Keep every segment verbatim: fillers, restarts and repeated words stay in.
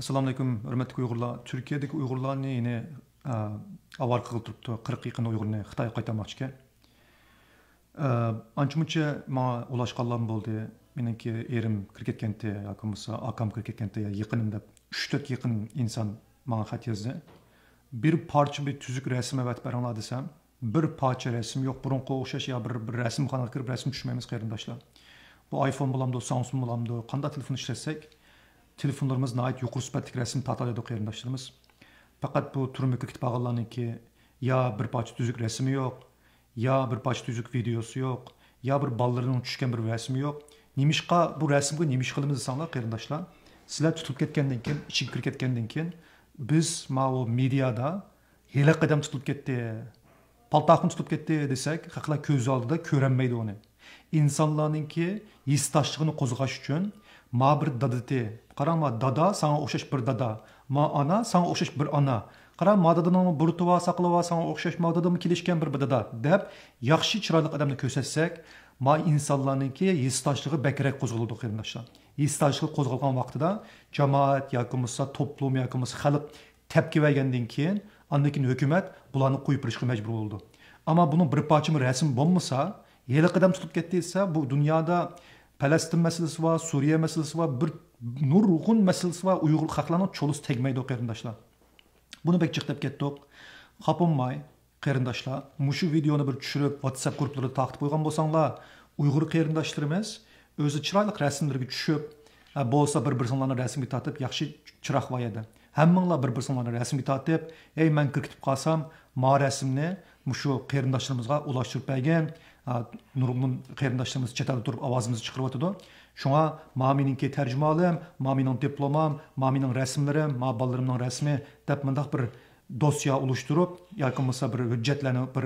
ئەسسالامۇئەلەيكۇم، ھۆرمەتلىك ئۇيغۇرلار. تۈركىيەدىكى ئۇيغۇرلارنى يەنە، ئا، ئاۋارە قىلغىلى تۇرۇپتۇ. قىرىققا يېقىن ئۇيغۇرنى خىتايغا قايتارماقچىكەن. ئا، ئانچە-مۇنچە ماڭا ئۇلاشقانلارمۇ بولدى. مېنىڭكى ئېرىم كىرىپ كەتكەنتى ياكى بولمىسا ئاكام كىرىپ كەتكەنتى يا يېقىنىم دەپ ئۈچ تۆت يېقىن ئىنسان ماڭا خەت يازدى. بىر پارچە بىر تۈزۈك رەسىم ئەۋەتىپ بېرىڭلار دېسەم، بىر پارچە رەسىم يوق. بۇرۇنقىغا ئوخشاش يا بىر، بىر رەسىمخانىغا كىرىپ رەسىم چۈشمەيمىز، قېرىنداشلار. بۇ ئايفون بولامدۇ، سامسۇڭ بولامدۇ، قانداق تېلېفون ئىشلەتسەك، تېلېفونلىرىمىز ناھايىتى يۇقىرى سۈپەتلىك رەسىم تارتالايدۇ، قېرىنداشلىرىمىز. پەقەت بۇ تۈرمىگە كىرىپ قالغانلارنىڭكى يا بىر پارچە تۈزۈك رەسىمى يوق، يا بىر پارچە تۈزۈك ۋىدېئوسى يوق، يا بىر بالىلىرىنىڭ چۈشكەن بىر رەسىمى يوق. نېمىشقا بۇ رەسىمگە نېمە ئىش قىلىمىز دېسەڭلار، قېرىنداشلار، سىلەر تۇتۇلۇپ كەتكەندىن كېيىن، ئىچىگە كىرىپ كەتكەندىن كېيىن، بىز ماۋۇ مېدىيادا ھېلىقى ئادەم تۇتۇلۇپ كەتتى، پالتاخۇن تۇتۇپ كەتتى دېسەك، خەقلەر كۆز ئالدىدا كۆرەلمەيدۇ ئۇنى. ئىنسانلارنىڭكى ھېسداشلىقىنى قوزغاش ئۈچۈن ما بىر دادىتى، قاراڭ، ما دادا، ساڭا ئوخشاش بىر دادا، ما ئانا، ساڭا ئوخشاش بىر ئانا، قارا، ما دادىنىڭ بۇرۇتى بار، ساقىلى بار، ساڭا ئوخشاش، ما دادىمۇ كېلىشكەن بىر، بىر دادا، دەپ ياخشى، چىرايلىق ئادەمنى كۆرسەتسەك، ما ئىنسانلارنىڭكى ھېسداشلىقى بەكرەك قوزغىلىدۇ، قېرىنداشلار. ھېسداشلىقى قوزغالغان ۋاقتىدا جامائەت ياكى بولمىسا توپلۇم ياكى بولمىسا خەلق تەپكە بەرگەندىن كېيىن، ئاندىن كېيىن ھۆكۈمەت بۇلارنى قويۇپ بېرىشقا مەجبۇر بولىدۇ. ئەمما بۇنىڭ بىر پارچىمۇ رەسىمى بولمىسا، ھېلىقى ئادەم تۇتۇپ كەتتى دېسە، بۇ دۇنيادا پەلەستىن مەسىلىسى بار، سۈرىيە مەسىلىسى بار، بىر نۇرغۇن مەسىلىسى بار، ئۇيغۇر خەقلەرنىڭ چولىسى تەگمەيدۇ، قېرىنداشلار. بۇنى بەك جىق دەپ كەتتۇق. خاپا بولماي، قېرىنداشلار، مۇشۇ ۋىدېئونى بىر چۈشۈرۈپ، ۋاتساپ گۇرۇپپىلىرىدا تارقىتىپ قويغان بولساڭلار، ئۇيغۇر قېرىنداشلىرىمىز ئۆزى چىرايلىق رەسىملىرىگە چۈشۈپ، ھە، بولسا بىر-بىرسىڭلارنى رەسىمگە تارتىپ، ياخشى چىراغ بار يەردە. ھەممىڭلار بىر-بىرسىڭلارنى رەسىمگە تارتىپ، ئەي، مەن كىرىپ كېتىپ قالسام، ما رەسىمنى مۇشۇ قېرىنداشلىرىمىزغا ئۇلاشتۇرۇپ بەرگىن. ھە، نۇرغۇن قېرىنداشلىرىمىز چەت ئەلدە تۇرۇپ ئاۋازىمىزنى چىقىرىۋاتىدۇ. شۇڭا ما مېنىڭكى تەرجىمىھالىم، ما مېنىڭ دىپلومام، ما مېنىڭ رەسىملىرىم، ما بالىلىرىمنىڭ رەسىمى دەپ مۇنداق بىر دوسيە ئۇلۇشتۇرۇپ ياكى بولمىسا بىر ھۆججەتلەرنى بىر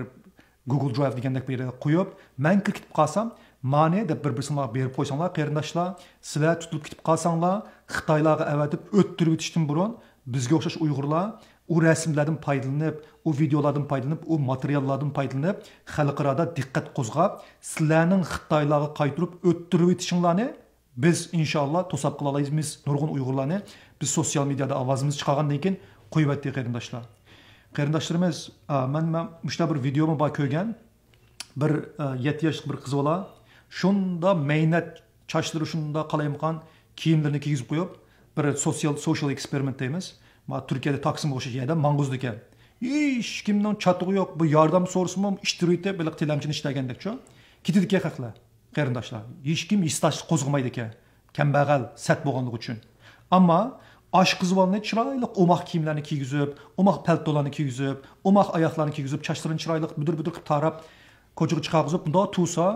گۇگل درايف دېگەندەك بىر يەرگە قويۇپ، مەن كىرىپ كېتىپ قالسام، مانى دەپ بىر-بىرسىڭلارغا بېرىپ قويساڭلار، قېرىنداشلار، سىلەر تۇتۇلۇپ كېتىپ قالساڭلار، خىتايلارغا ئەۋەتىپ ئۆلتۈرۈۋېتىشتىن بۇرۇن، بىزگە ئوخشاش ئۇيغۇرلار ئۇ رەسىملەردىن پايدىلىنىپ، ئۇ ۋىدېئولاردىن پايدىلىنىپ، ئۇ ماتېرىياللاردىن پايدىلىنىپ، خەلقئارادا دىققەت قوزغاپ، سىلەرنىڭ خىتايلارغا قايتۇرۇپ ئۆلتۈرۈۋېتىشىڭلارنى بىز ئىنشاللا توساپ قالالايمىز نۇرغۇن ئۇيغۇرلارنى. بىز سوتسىيال مېدىيادا ئاۋازىمىزنى چىقارغاندىن كېيىن قويۇۋەتتى قېرىنداشلار. قېرىنداشلىرىمىز، ئا، مەن، مەن مۇشۇنداق بىر ۋىدېومۇ بار كۆرگەن. بىر، ئا، يەتتە ياشلىق بىر قىز بالا شۇنداق مەينەت چاچلىرى شۇنداق قالايمىقان كىيىملىرىنى كىيگۈزۈپ قويۇپ، بىر سوتسىيال، سوشيال ئېكسپېرىمېنت دەيمىز. ما تۈركىيەدە تاكسىمغا ئوخشاش يەردە ماڭغۇزىدىكەن. ھېچكىمنىڭ چاتىقى يوق. بۇ ياردەم سورىسىمۇ ئىتتىرىۋېتىپ، بېلىق تىلەمچىنى ئىشلەگەندەكچۇ. كېتىدىكەن خەقلەر. قېرىنداشلار، ھېچكىم ھېسداشلىق قوزغىمايدىكەن، كەمبەغەل، سەت بولغانلىقى ئۈچۈن. ئەمما ئاشۇ قىز بالىنى چىرايلىق ئوماق كىيىملەرنى كىيگۈزۈپ، ئوماق پەلتولارنى كىيگۈزۈپ، ئوماق ئاياغلارنى كىيگۈزۈپ، چاچلىرىنى چىرايلىق بۈدۈر-بۈدۈر قىلىپ تاراپ، كوچىغا چىقارغۇزۇپ، مۇنداق تۇرسا،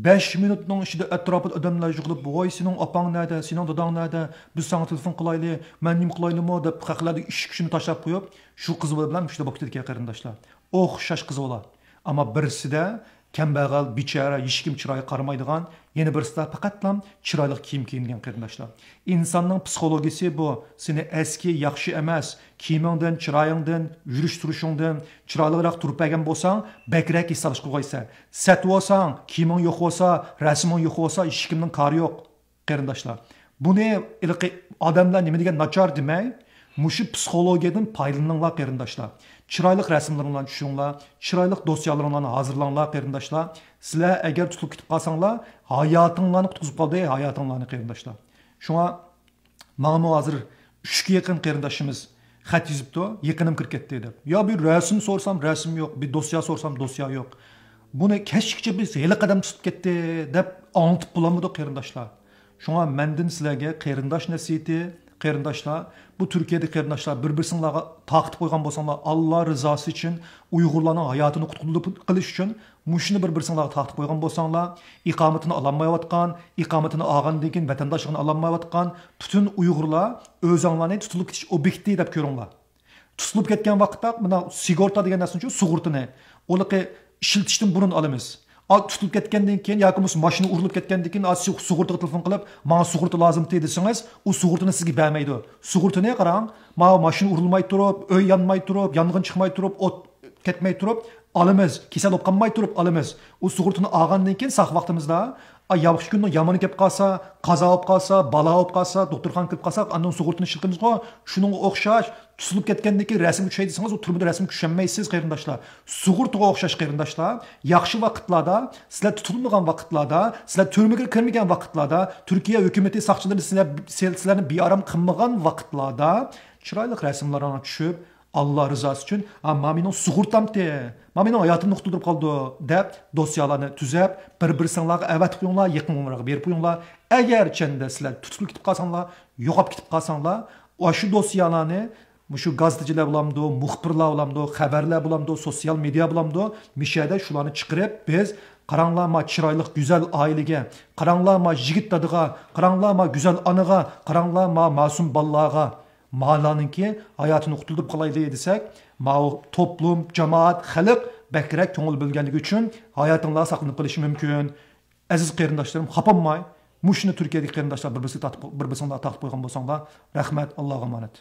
بەش مىنۇتنىڭ ئىچىدە ئەتراپىدا ئادەملەر يىغىلىپ، ۋاي، سېنىڭ ئاپاڭ نەدە، سېنىڭ داداڭ نەدە، بىز ساڭا تېلېفون قىلايلى، مەن نېمە قىلايلىمۇ دەپ، خەقلەردە ئىش كۈچىنى تاشلاپ قويۇپ، شۇ قىز بالا بىلەن مۇشۇنداق بولۇپ كېتىدىكەن، قېرىنداشلار. ئوخشاش قىز بالا. ئەمما بىرسىدە كەمبەغەل، بىچارە، ھېچكىم چىرايىغا قارىمايدىغان، يەنە بىرسىدە پەقەتلا چىرايلىق كىيىم كىيىنگەن، قېرىنداشلار. ئىنساننىڭ پسىخولوگىيىسى بۇ. سېنى ئەسكى، ياخشى ئەمەس، كىيىمىڭدىن، چىرايىڭدىن، يۈرۈش تۇرۇشۇڭدىن چىرايلىقراق تۇرۇپ بەرگەن بولساڭ، بەكرەك ھېسداشلىق قىلغايسەن. سەت بولساڭ، كىيىمىڭ يوق بولسا، رەسىمىڭ يوق بولسا، ھېچكىمنىڭ كارى يوق. قېرىنداشلار، بۇنى ھېلىقى ئادەملەر نېمە دېگەن ناچار دېمەي، مۇشۇ پسىخولوگىيەدىن پايدىلىنىڭلار، قېرىنداشلار. چىرايلىق رەسىملىرىڭلارنى چۈشۈرۈڭلار، چىرايلىق دوسيالىرىڭلارنى ھازىرلاڭلار، قېرىنداشلار. سىلەر ئەگەر تۇتۇلۇپ كېتىپ قالساڭلار، ھاياتىڭلارنى قۇتقۇزۇپ قالدى، ھاياتىڭلارنى، قېرىنداشلار. شۇڭا ماڭىمۇ ھازىر ئۈچكە يېقىن قېرىنداشىمىز خەت يېزىپتۇ، يېقىنىم كىرىپ كەتتى دەپ. يا بىر رەسىم سورىسام، رەسىم يوق، بىر دوسيا سورىسام، دوسيا يوق. بۇنى كەچكىچە بىز ھېلىقى ئادەم تۇتۇپ كەتتى دەپ ئاڭلىتىپ بولالمىدۇق، قېرىنداشلار. شۇڭا مەندىن سىلەرگە قېرىنداش نەسىھىتى، قېرىنداشلار، بۇ تۈركىيەدىكى قېرىنداشلار، بىر-بىرسىڭلارغا تارقىتىپ قويغان بولساڭلار، ئاللا رىزاسى ئۈچۈن ئۇيغۇرلارنىڭ ھاياتىنى قۇتقۇزۇپ قېلىش ئۈچۈن مۇشۇنى بىر-بىرسىڭلارغا تارقىتىپ قويغان بولساڭلار، ئىقامىتىنى ئالالمايۋاتقان، ئىقامىتىنى ئالغاندىن كېيىن ۋەتەنداشلىقىنى ئالالمايۋاتقان پۈتۈن ئۇيغۇرلار ئۆزەڭلارنى تۇتۇلۇپ كېتىش ئوبيېكتى دەپ كۆرۈڭلار. تۇتۇلۇپ كەتكەن ۋاقىتتا مانا سىگورتا دېگەن نەرسىنىچۇ، سۇغۇرتىنى، ئۇنىقى ئىشلىتىشتىن بۇرۇن ئالىمىز. ئا، تۇتۇلۇپ كەتكەندىن كېيىن ياكى بولمىسا ماشىنا ئۇرۇلۇپ كەتكەندىن كېيىن، ئا، سۇ-، سۇغۇرتىغا تېلېفون قىلىپ، ماڭا سۇغۇرتا لازىمتى دېسىڭىز، ئۇ سۇغۇرتىنى سىزگە بەرمەيدۇ. سۇغۇرتىنى قاراڭ، ماۋۇ ماشىنا ئۇرۇلماي تۇرۇپ، ئۆي يانماي تۇرۇپ، يانغىن چىقماي تۇرۇپ، ئوت كەتمەي تۇرۇپ ئالىمىز، كېسەل بولۇپ قالماي تۇرۇپ ئالىمىز. ئۇ سۇغۇرتىنى ئالغاندىن كېيىن ساق ۋاقتىمىزدا ئا، ياخشى كۈننىڭ يامىنى كېلىپ قالسا، قازا بولۇپ قالسا، بالا بولۇپ قالسا، دوختۇرخانىغا كىرىپ قالساق، ئاندىن سۇغۇرتىنى ئىشلىتىمىزغۇ؟ شۇنىڭغا ئوخشاش، تۇتۇلۇپ كەتكەندىن كېيىن رەسىمگە چۈشەي دېسىڭىز، ئۇ تۈرمىدە رەسىمگە چۈشەلمەيسىز، قېرىنداشلار. سۇغۇرتىغا ئوخشاش، قېرىنداشلار. ياخشى ۋاقىتلاردا، سىلەر تۇتۇلمىغان ۋاقىتلاردا، سىلەر تۈرمىگە كىرمىگەن ۋاقىتلاردا، تۈركىيە ھۆكۈمىتى، ساقچىلىرى سىلەر، سىلەرنى بىئارام قىلمىغان ۋاقىتلاردا چىرايلىق رەسىملىرىڭلار چۈشۈپ، ئاللا رىزاسى ئۈچۈن، «ھا، ما مېنىڭ سۇغۇرتامتى، ما مېنىڭ ھاياتىمنى قۇتۇلدۇرۇپ قالىدۇ» دەپ، دوسيالارنى تۈزەپ، بىر-بىرسىڭلارغا ئەۋەتىپ قويۇڭلار، يېقىنلىرىغا بېرىپ قويۇڭلار. ئەگەر چەندە سىلەر تۇتۇلۇپ كېتىپ قالساڭلار، يوقاپ كېتىپ قالساڭلار، ئاشۇ دوسيالارنى مۇشۇ گازېتچىلەر بولامدۇ، مۇخبىرلار بولامدۇ، خەۋەرلەر بولامدۇ، سوتسىيال مېدىيا بولامدۇ، مىشەدە شۇلارنى چىقىرىپ، بىز، «قاراڭلار ما چىرايلىق گۈزەل ئائىلىگە، قاراڭلار ما يىگىت دادىغا، قاراڭلار ما گۈزەل ئانىغا، قاراڭلار ما مەسۇم بالىلارغا، مالارنىڭكى ھاياتىنى قۇتۇلدۇرۇپ قالايلى» دېسەك، ماۋۇ توپلۇم، جامائەت، خەلق بەكرەك كۆڭۈل بۆلگەنلىكى ئۈچۈن ھاياتىڭلار ساقلىنىپ قېلىشى مۇمكىن. ئەزىز قېرىنداشلىرىم، خاپا بولماي، مۇشۇنى تۈركىيەدىكى قېرىنداشلار بىر-بىرسىگە تارتىپ، بىر-بىرسىڭلار تارتىپ قويغان بولساڭلار، رەھمەت، ئاللاغا ئامانەت.